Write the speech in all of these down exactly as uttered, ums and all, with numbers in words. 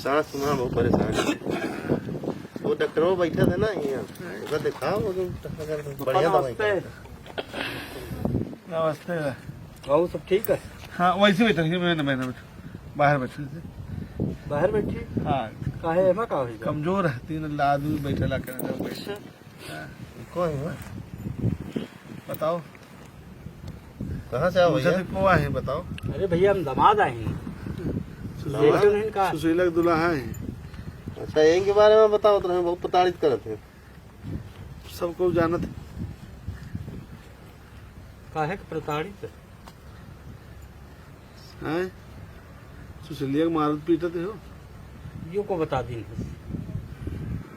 सांस में बहुत परेशान है। वो डॉक्टरवा बैठा था ना यहाँ, ओका दिखाओ, वो जो अगर बढ़िया दवाई नमस्ते। करता। नमस्ते। बाबू, सब ठीक है? हाँ, वैसे बैठा, मैं, मैं, मैं, बाहर बैठे थे। बाहर बैठी? हाँ। काहे, एमा का होई बा? कमजोर है, तीन आदमी बैठे ला के, बैठे। अच्छा। हाँ। कौन है? बताओ। कहाँ से आओ पूछा भैया? थे, को आए हैं, बताओ। अरे भैया, हम दामाद आए हैं। सुशीला, देखो नहीं का। सुशीला के दुल्हा है। अच्छा, इनके बारे में बताओ, तो हमें बहुत प्रताड़ित करत है। सब कोई जानत है। काहे के प्रताड़ित? हैं? सुशीलिया के मारत पीटत हो? यो को बता दिन है।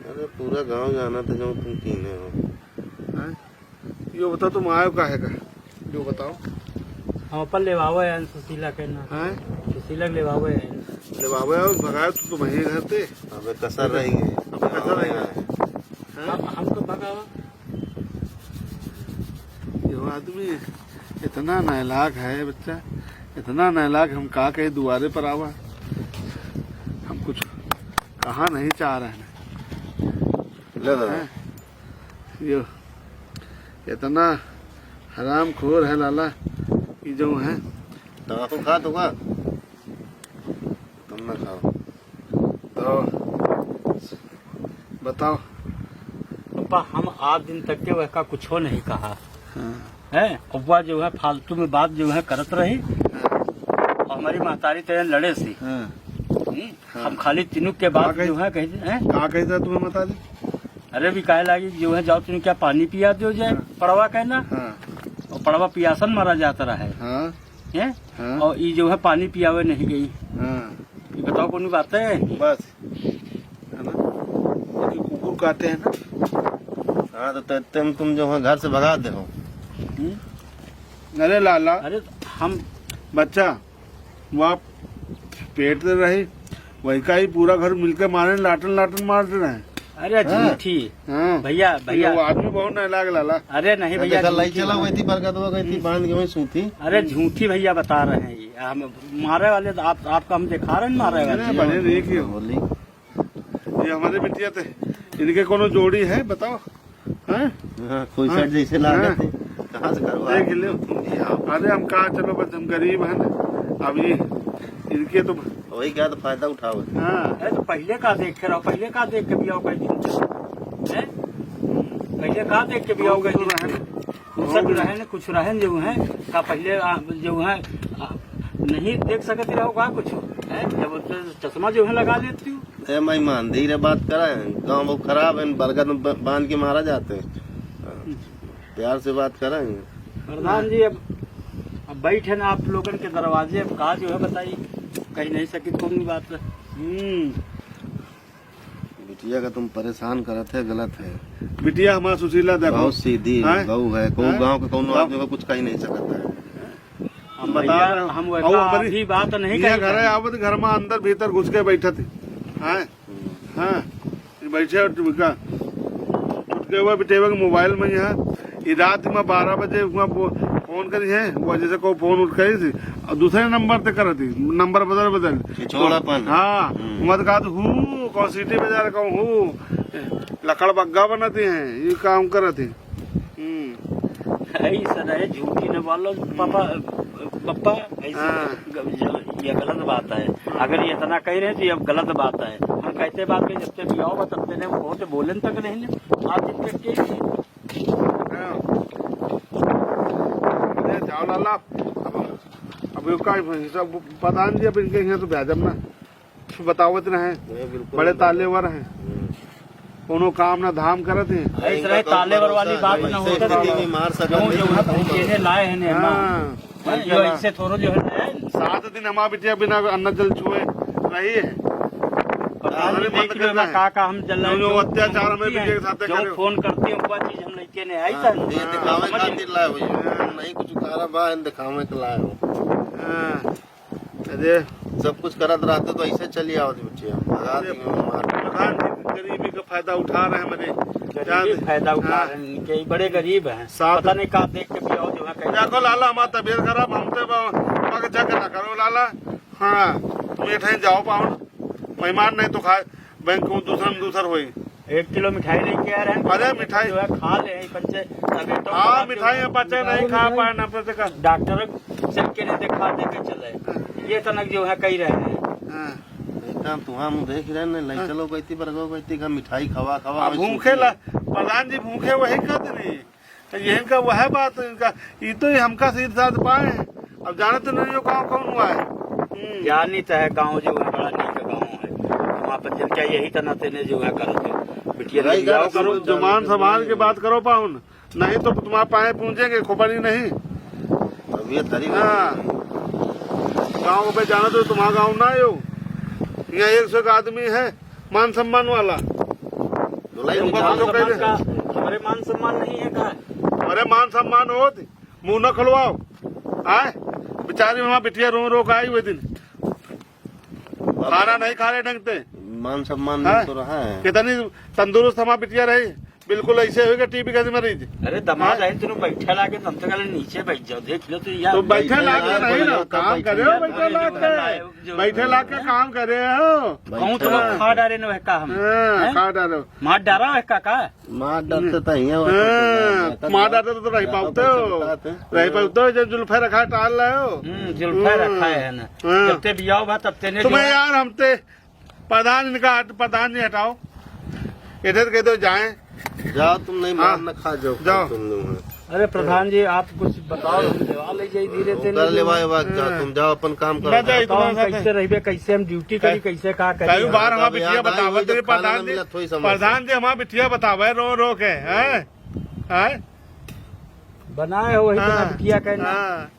अरे, पूरा गांव जानत है जो तुम कीने हो। हैं? यो बताओ, तुम आयो काहे का? यो बताओ। हम अपन लेवावे आए हैं सुशीला के ना। हैं? सुशीला के लेवावे आए हैं। लेवावे आओ, भगायो तो तुम ही घर थे। अबे कसर रही है। अबे कसर रही है। हैं? हम, हमको भगावा। यो आदमी इतना नालायक है बच्चा, इतना नालायक, हम का कहे दुआरे पर आवा, हम कुछ कहा नहीं चाह रहे हैं। ले दादा। हैं? यो इतना हरामखोर है लाला, ये जो है। तंबाकू खा तो का? तुम ना खाओ। तो बताओ। पापा, हम आज दिन तक के वहका कुछो नहीं कहा। हाँ। हैं? अब वह जो है फालतू में बात जो है करत रही। हाँ। और हमारी महतारी तेरे लड़े सी। हाँ। हम्म? हाँ। हम खाली तिनुक के का बात कही? जो है कही, हैं? का कही था तुम्हें महतारी? अरे भी काहे लागी जो है जाओ तिनुक क्या पानी पिया दो जाए, हाँ। पड़वा कहना। हाँ। और पड़वा पियासन मारा जाता रहा है। हाँ। हैं? हाँ। और ई जो है पानी पियावे नहीं गई। हाँ। ये बताओ कौन बात है? बस, है ना? ये कुकुर काटे हैं ना? हाँ, तो ते-, तुम, तुम जो है घर से भगा दे हो। हम्म? अरे लाला। अरे हम बच्चा, वहाँ पेट दे रही, वही का ही पूरा घर मिलके मारे, लाटन लाटन मार दे रहे हैं। अरे हाँ। झूठी। हाँ। भैया, ये भैया। वो आदमी बहुत नहीं लाग लाला। अरे नहीं भैया, देखा, लाई झूठी चला बात। हुई थी, बरगद हो गई थी, हम्म। बांध के वहीं सूती। अरे झूठी भैया बता रहे हैं ये। हम मारे वाले तो आप, आपका हम दिखा रहे हैं मारे वाले। अरे बने नहीं किए। बोली। ये हमारे बिटिया थे, इनके कोनो जोड़ी है बताओ? हैं? हाँ, कोई हाँ। सेट जैसे लागत हाँ। है। कहाँ से करवा? देख ले। अरे हम कहा, चलो बस हम गरीब हैं ना, अब ये इनके तो वही क्या तो फायदा उठाओ। हाँ। अरे तो पहले का देख के रहो, पहले का देख के बियाह कर दी? हैं? पहले का देख के बियाह कर दी? कुछ रहे न, कुछ रहे न जो है, का पहले आ, जो है, आ, नहीं देख सकत रहो का कुछ? हैं? जब तो चश्मा जो है लगा लेती हूँ। ए मेहमान, धीरे बात करा है, गाँव बहुत खराब है, बरगद में ब-, बांध के मारा जाते हैं। प्यार से बात करा है। प्रधान जी, अब, अब बैठे ना आप लोगन के दरवाजे, अब का जो है बताई, कही नहीं सकी कौन बात है। हम्म। बिटिया का तुम परेशान करत है, गलत है। बिटिया हमार सुशीला देखो। बहुत सीधी हैं? गऊ है, कहूँ हैं? गाँव के कौनो गाँव आदमी को कुछ कही नहीं सकता है। हम हम बता भैया, रहे हैं। हम और वैसा हमारी अभी बात नहीं ये कही घर है, है। आवत घर में अंदर भीतर घुस के बैठत है। हैं? हाँ, ये बैठे और का उठ के हुआ बिटेवे के मोबाइल में यहाँ, ये रात में बारह बजे हुआ फो-, फोन करी है, वो जैसे को फोन उठ करी थी, और दूसरे नंबर पे करती, नंबर बदल बदल। छिछोड़ापन। हाँ, हम्म। मत कहा तो हूँ, कौन सीटी बजा रहा हूँ, लकड़ बग्गा बनाती हैं, ये काम करती। हम्म। ऐसा रहे, झूठी न बोलो, पापा, पप्पा, ऐसे हाँ। ग-, ज-, ये गलत बात है। अगर ये इतना कह रहे हैं, तो ये गलत बात है। हम कहते बात में जब से भी आओ, तब से ने बहुत बोलन तक नहीं ने। आज दिन तक के हाँ। अरे, जाओ लाला, अब, अब यो का, सब पता नहीं, अब इनके यहाँ तो ब्याजम ना। बतावत रहे, ये बिल्कुल बड़े तालेवर हैं। हम्म। कोनो काम ना धाम करत हैं। ऐसे रहे, तालेवर वाली बात ना होता तो मार सकत जो, जो है, इन्हें लाए हैं, ने हाँ। मार। हैं, जो ऐसे थोड़ो जो है ना। सात दिन हमार बिटिया बिना अन्न जल छुए रही है। पता नहीं, अरे, देख लो, मैं का, का हम जल जो, जो अत्याचार हमें बिटिया के साथ जो करे हो। फोन करती हूँ, वह चीज हम लेके नहीं आई हाँ, था। ये दिखावे खातिर लाए हो, ये नहीं कुछ उतारा बा, इन दिखावे के लाए हो। हाँ। अरे, सब कुछ करत रहते तो ऐसे चली आवत बिटिया, भगा अरे, दी मार। प्रधान जी गरीबी का फायदा उठा रहे हैं, मने गरीबी जान फायदा उठा हाँ। रहे हैं, इनके ही बड़े गरीब हैं। साथ पता नहीं का देख के भी आओ जो है कहीं। देखो लाला, हमार तबीयत खराब, हम तो बा-, बाकी झगड़ा ना करो लाला। हाँ, तुम ये ठहर जाओ पावन। मेहमान नहीं तो खाए, बैंक को दूसरा में दूसर होई। एक किलो मिठाई लेके आ रहे हैं। अरे, मिठाई। जो है, खा ले, पंचे, तबीयत तो हाँ, खराब मिठाई जो है। पचे नहीं, खा पाए ना पचे का। डॉक्टर चल के नहीं दिखा दे के चले। ये तनक जो है, कही रहे हैं। हाँ। एकदम तुहाँ मुँह देख रहे हैं, ले हाँ। चलो, कहती बरगो, कहती का मिठाई खवा, खवा, अब वही भूखे सूखी। ला-, प्रधान जी भूखे वही कहते नहीं। तो यही का वह बात, इनका, ई तो ही हमका सीध साध पाए। अब जानत नहीं हो गाँव कौन हुआ है। हम्म। ज्ञानी तो है गाँव जो है, बड़ा नीक गाँव है। वहाँ पर जिनका यही तना तेने जो है करत है। बिटिया भाई, लड़ियाओ गाँव करो। जबान संभाल के बात करो पाहुन, नहीं तो तुम्हारे पाए पूजेंगे, खोपड़ी नहीं। अब ये तरीका हाँ। गाँव पे जाना तो तुम्हारा गाँव ना हो। यहाँ एक सौ एक आदमी है, मान सम्मान वाला। बुलाई तुमको निकाल कुछ मान कह दे। सम्मान का, हमारे मान सम्मान नहीं है का? अरे मान सम्मान होत, मुंह न खुलवाओ। आए, बेचारी हमार बिटिया रो रो के आई हुए दिन। खाना नहीं खा रहे ढंग से। मान सम्मान हाँ? नहीं तो रहा है। कितनी तंदुरुस्त हमार बिटिया रही, बिल्कुल ऐसे होइगा टीबी का मरीज। अरे दमाद हाँ? आए, तुम बैठे लागे, तुम तो कहले नीचे बैठ जाओ, देख लो तो यार। तो बैठे बैठे लाग के लाग नहीं के ना, बैठे काम लाग करे हो, के। बैठे लाग के। जो बैठे लाग के काम करे हो। कहूँ तो हाँ। खा डारे न वह का हम, हाँ, हैं? खा डारो। मार डारा वह का, का? मार डारते तो ही है, वो तो हाँ, तो मार डारते तो रही पावते हो। रही पावते हो, जब जुल्फे रखा टाल रहे हो। हम्म, जुल्फे हम्म। रखा है ना। हाँ। जब ते बियाह बा, तब ते ने तुम्हें जो है यार, हम ते प्रधान इनका हट-, प्रधान जी हटाओ। इधर कह दो जाएं। जाओ तुम नहीं हाँ। मार न खा जाओ, जाओ। तुम लोग हैं। अरे प्रधान जी, आप कुछ बताओ, हम जवाब ले जाई धीरे से। कर लेवा, लेवा, जाओ, हाँ। तुम जाओ अपन काम करो। ना जाए, बताओ, हम तुम्हारे साथ कैसे है। रहबे, कैसे हम ड्यूटी करी, कै-, कैसे का करी? कई बार हमार बिटिया बतावत रही, प्रधान जी, प्रधान जी हमार बिटिया बतावे रो रो के, हैं? हैं? बनाए हो वही हाँ, बिटिया कहना। हाँ।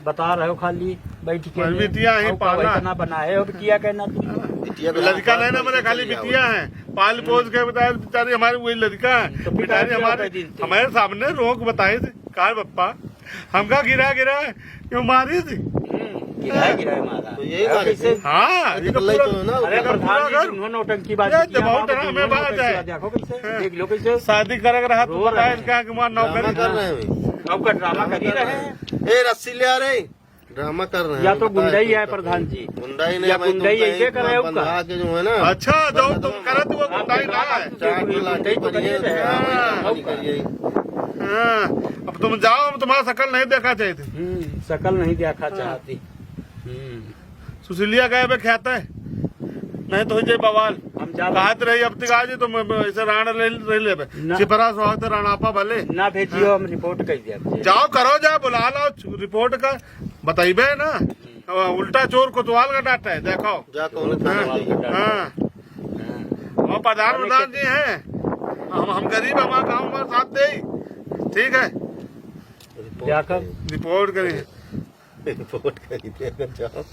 बता रहे हो खाली बैठ के और ने। बिटिया ही और का पाला। वही तना बनाए हो बिटिया कहना तू। बिटिया भी लड़का नहीं ना, मेरे खाली बिटिया है। पाल पोस के बताए बेचारी हमारी वही लड़का है। तो पिटारी पिटारी हमारे, हमारे सामने रोक बताए थे, "का बप्पा, हमका गिरा गिरा क्यों मारी थी?" हम्म, गिरा गिरा मारा। तो यही बात है। हाँ, ये तो पूरा तो ना, अरे प्रधान जी, उन्होंने नौटंकी बात ये तो बहुत डरामे बात है। देखो कैसे, हाँ। देख लो कैसे। शादी करे के रहा तो बताए क्या कि वहाँ नौकरी कर रहे हैं। अब का ड्रामा कर ही रहे हैं। ए, रस्सी ले आ रहे। ड्रामा कर रहे हैं, या तो गुंडई है प्रधान जी। गुंडई नहीं, या गुंडई ऐसे करे हो का? बंधा के जो है ना। अच्छा, जो तुम करत वो गुंडई ना है। चार गुंडई तो बने रहे। हाँ। हाँ, अब तुम जाओ, हम तुम्हारा शकल नहीं देखा चाहते। हम्म, शकल नहीं देखा चाहती। हम्म। सुशीलिया गए बे ख्यात है, नहीं तो हो जाए बवाल। हम जा कहत रही अब तक आज तो मैं, मैं ऐसे राण रह, रह लेबे। ना। सिपरा सुहाग तो राणापा भले। ना भेजियो, हाँ। हम रिपोर्ट कर दिया। जाओ करो, जा बुला लो रिपोर्ट का, बताइबे ना। हम्म। अब उल्टा चोर कोतवाल का डांटा है, देखो। जा कौन हाँ, थाना वाला? हाँ। हाँ। हम प्रधान प्रधान जी हैं, हम, हम गरीब, हमारा गाँव हमारे साथ दे, ठीक है। रिपोर्ट क्या कर? करिए। रिपोर्ट करिए। रिपोर्ट करी दे, अगर जाओ।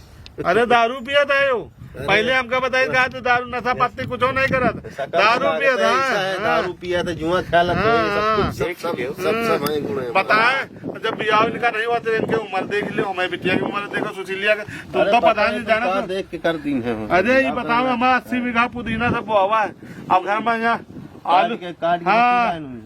अरे दारू पिया था यो। अरे। पहले हमका बताई था तो दारू नशा पत्ती कुछ नहीं करत। सकल दारू पिया था, ऐसा है, हाँ। दारू पिया था, जुआ खेला था, हाँ, ये सब हाँ। कुछ, सब, सब, सब, सब है गुण है। बताए, जब बियाह इनका नहीं हुआ तो इनके उम्र देख लियो, हमारे बिटिया की उम्र देखो, सुशीलिया का, तुम अरे तो पता पता नहीं नहीं जाना तुम तो। देख के कर दी है। अरे ये बताओ, हमारा अस्सी बीघा पुदीना सब बोआवा है, अब घर में यहाँ काट आलू, के, काट के हाँ। रखी है इन्होंने।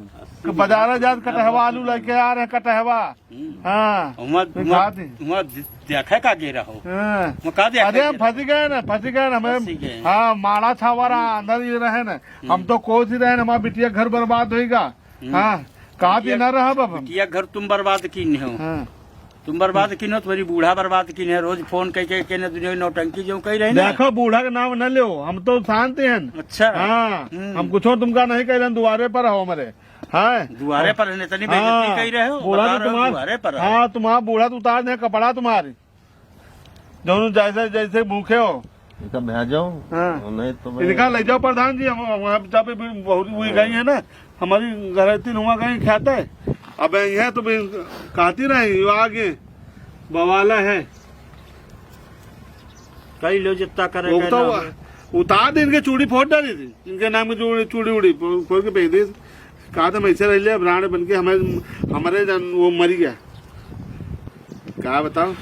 तो बाजारा जात कटहवा आलू लेके आ रहे हैं, कटहवा। हम्म। हाँ। उमा, तो उमा, खा दे। उमा दे-, देखे का गे रहो? हाँ। वो का देखे अरे हम गे रहो? फंसी गए ना, फंसी गए ना, हमें फंसी गए। हाँ, माड़ा छावा रहा, अंदर ये रहे ना। हम्म। हम तो कोस ही रहे ना, हमारा बिटिया घर बर्बाद होइगा। हम्म। हाँ, कहा बिटिया, दिन ना रहा बाबा। बिटिया घर तुम बर्बाद कीन हो। हाँ। तुम बर्बाद कीन हो, तुम्हारी बूढ़ा बर्बाद कीन है, रोज फोन कह के, के ने दुनिया की नौटंकी जो कही रही ना। देखो, बूढ़ा का नाम न लो, हम तो शांत हैं। अच्छा। हाँ, हम्म। हम कुछ और तुमका नहीं कह रहे हैं, दुआरे पर हो हमारे। हाँ। दुआरे पर है, इतनी बेइज्जती हाँ। कही रहे हो, बूढ़ा बता तो रहे हो, तुम्हार-, दुआरे पर है। हाँ, तुम्हारा बूढ़ा तो उतार दे कपड़ा तुम्हारे, जौन जैसे, जैसे भूखे हो। इनका भेजो। हाँ। और नहीं तो मैं इनका ले जाओ प्रधान जी, हम, हम, हम जब भी बहुत हुई गई है ना, हमारी घर इतनी हुआ गई ख्यात है। अब यह तो भी कहती रही, ये आगे बवाला है। कई लो जितना करे वो कहना तो हो। उतार दे, इनके चूड़ी फोड़ डाली थी, इनके नाम की चूड़ी, चूड़ी उड़ी फो-, फोड़ के फेंक दी। कहा था, "मैं ऐसे रह लिया, ब्रांड बन के हमारे, हमारे जान वो मर गया।" का बताओ,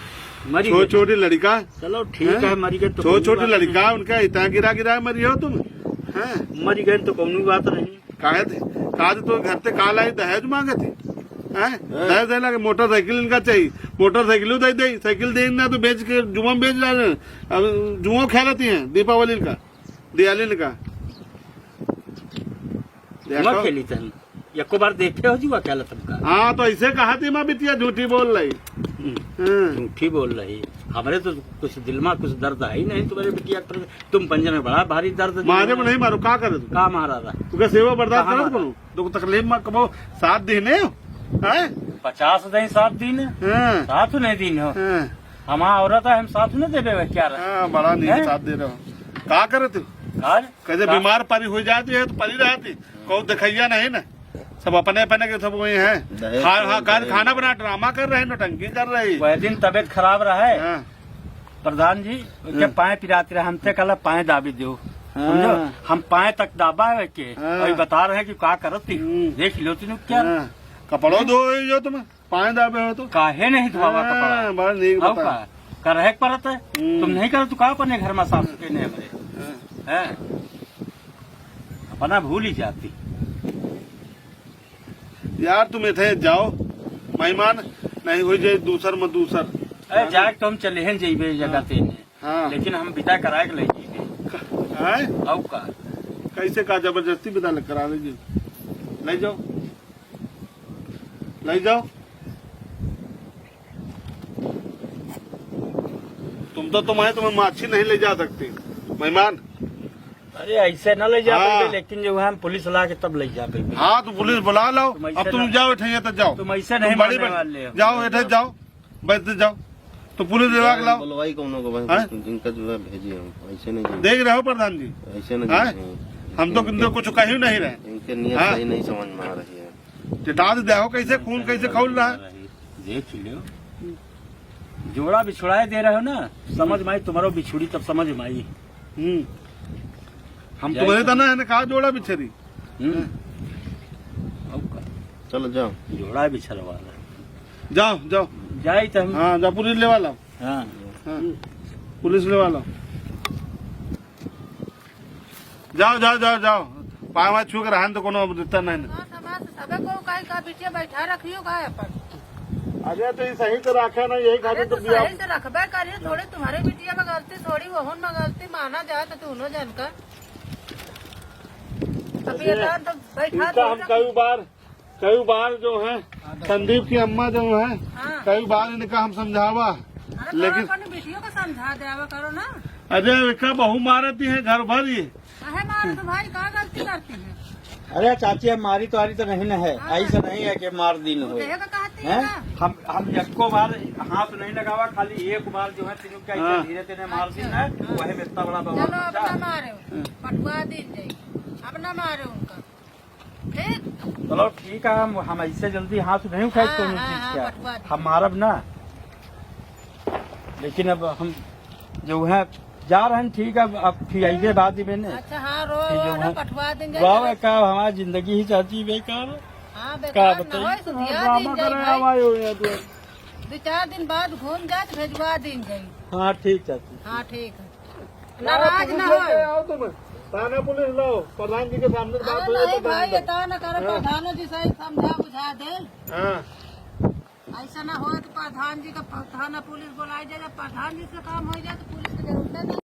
मरी छोटे गए। छोटे लड़का। चलो ठीक हैं? है, मरी गए तो छोटे कोई छोटे बात लड़का, नहीं। उनका इतना गिरा गिरा मरी हो तुम, हैं? मरी गए तो कौनो बात नहीं। काहे थे? काहे तो घर से काल आई दहेज मांगे थे, हैं? हैं? दहेज देला के मोटरसाइकिल इनका चाहिए, मोटरसाइकिल दे दे, साइकिल दे ना तो बेच के जुआ में बेच डाले। अब जुआ खेलती हैं दीपावली का। दियालिन का। देखो। खेली तन। एको बार देखे हो जुआ खेलत हमका। हाँ, तो ऐसे कहा थी माँ बिटिया झूठी बोल रही। हम्म। हाँ। झूठी बोल रही। हमरे तो कुछ दिल मा कुछ दर्द है ही नहीं तुम्हारे बिटिया के प्रति। तुम पंजन में बड़ा भारी दर्द दे मारे में रहे। नहीं मारो, का करे तू? का मारा था? तू का सेवा बर्दाश्त कहाँ करत मारा? कोनो? तो तकलीफ मा कबो साथ देने हो? हैं? पचास दे साथ दीन। हाँ। साथ नहीं दीन हो। हाँ। हमार औरत है, हम साथ न देबे, क्या रहे? हाँ, बड़ा नीक हैं? साथ दे रहे हो। का करे तू? का? कैसे का? बीमार परी हो जाती है तो परी रहती, कोई देखैया नहीं ना, सब अपने अपने के सब वही हैं। दहेज खा-, तो हाँ, काल दहेज। खाना बना, ड्रामा कर रहे, नौटंकी कर रही। वह दिन तबीयत खराब रहे, हाँ। प्रधान जी, के हाँ। पाए पिरात रहे, हमसे कहला पाए दाबी दो, हाँ। समझो? हम पाए तक दाबा है के, हाँ। अभी बता रहे हैं कि का करत थी, हम्म। देख लो तीनों क्या। हाँ। कपड़ो धो जो तुम। पाए दाबे हो तो? काहे नहीं धोवा हाँ, कपड़ा? बड़ा नीक आओ बता। का? करहे के परत है? हम्म। तुम नहीं करो तो का अपने घर में साफ सुथरे नहीं हमारे? हाँ। हैं? अपना भूल ही जाती। यार, तुम इथे जाओ, मेहमान नहीं हो जाए, दूसर में दूसर। अरे, जाए तो हम चले हैं, जइबे जगह हाँ। तेने। हाँ। लेकिन हम विदा कराए के ले जइबे। क-, हैं? आओ का? कैसे का जबरदस्ती विदा ले करा लीजिए? ले जाओ। ले जाओ। तुम तो, तुम्हें, तुम्हें माछी नहीं ले जा सकती, मेहमान। अरे, ऐसे ना ले जा हाँ। पाएंगे, लेकिन जो है, हम पुलिस ला के तब ले जा पाएंगे। हाँ, तो पुलिस बुला लाओ। तुम ऐसे अब तुम ना, जाओ, इठे तो जाओ। तुम ऐसे तुम नहीं बड़ी मानने बड़ी, वाले हो। जाओ, इठे जाओ, बैठ जाओ। तो पुलिस विभाग लाओ। बुलवाई कौनो को बस, हैं? जिनका जो है भेजिए हम, ऐसे नहीं जाएंगे। देख रहे हो प्रधान जी? ऐसे नहीं हैं? जाएंगे। हम तो इनके, इनको कुछ कह ही नहीं रहे। इनके नियत हैं? सही नहीं समझ में आ रही है। चटा दे हो कैसे खून कैसे खौल रहा है। देख लो, जोड़ा बिछुड़ाए दे रहे हो ना, समझ में आई तुम्हारो बिछुड़ी तब समझ में आई। हम्म। हम तुम्हारे तना है ना, कहा जोड़ा बिछरी। हम्म। अब का? चलो जाओ। जोड़ा बिछरवा ला। जाओ, जाओ। जाई त हम। हाँ, जाओ, पुलिस लेवा लाओ। हाँ। हाँ, पुलिस लेवा लाओ। जाओ, जाओ, जाओ, जाओ। पाँव छू के रहन तो कोनो अब देता नहीं ना। हाँ, समाज से सबे को काहे का बिटिया बैठा रखियो का अपन? अरे, तो ये सही से रखे ना, यही अरे, खातिर तो तो बिया सही से रखबे करिए, थोड़ी तुम्हारे बिटिया में गलती, थोड़ी वहन में गलती, माना जाए तो दोनों जन का। अभी अरे, ये तो बैठा इनका थोड़ी हम रखी। कई बार, कई बार जो है, संदीप की अम्मा जो है, हाँ। कई बार इनका हम समझावा। अरे, तो लेकिन अपन बिटियों को समझा देवा करो ना। अरे, इनका बहू मारती है घर भर ये। काहे मारे तो भाई, का गलती करती है? अरे चाची, हम मारी तो आरी तो नहीं न है, हाँ। ऐसा नहीं है कि मार दीन तू हो। देहे का कहती है हैं? ना? हम, हम एको बार हाथ नहीं लगावा, खाली एक बार जो है तीनों का ऐसे हाँ। धीरे धीरे मार अच्छा, दीन है, हाँ। वही में इतना बड़ा बाबा चलो, अब बचा। ना मारे, हाँ। पटवा दीन जाई, अब ना मारे उनका। ठीक? चलो ठीक है, हम, हम ऐसे जल्दी हाथ नहीं उठाए हाँ, कोनो हाँ, चीज हाँ, का। पटवा दीन। हम मारब ना। लेकिन अब हम जो है जा रहे हैं, ठीक है, अब, अब खियाइबे बाद में ने। अच्छा, हाँ, रो, फिर जो रो, है, पटवा देंगे। रो, का हमारी जिंदगी ही चाची बेकार। हाँ, का बेकार ना बताइए? होए, तो हाँ, दिया ड्रामा दिन जाई करे भाई। आवाज हो गया तू। दो चार दिन बाद घूम जाए तो भेजवा दिन जाई। हाँ, ठीक चाची। हाँ, ठीक है। नाराज ना होए। आओ तुम, थाना पुलिस लाओ, प्रधान जी के सामने बात अरे हो जाए नहीं तो भाई, बंद। इतना ना करे, हाँ। प्रधानो जी से समझा बुझा दे। हाँ। ऐसा ना होए तो प्रधान जी का प-, थाना पुलिस बुलाई जाए, जब प्रधान जी से काम हो जाए तो पुलिस की जरूरत नहीं।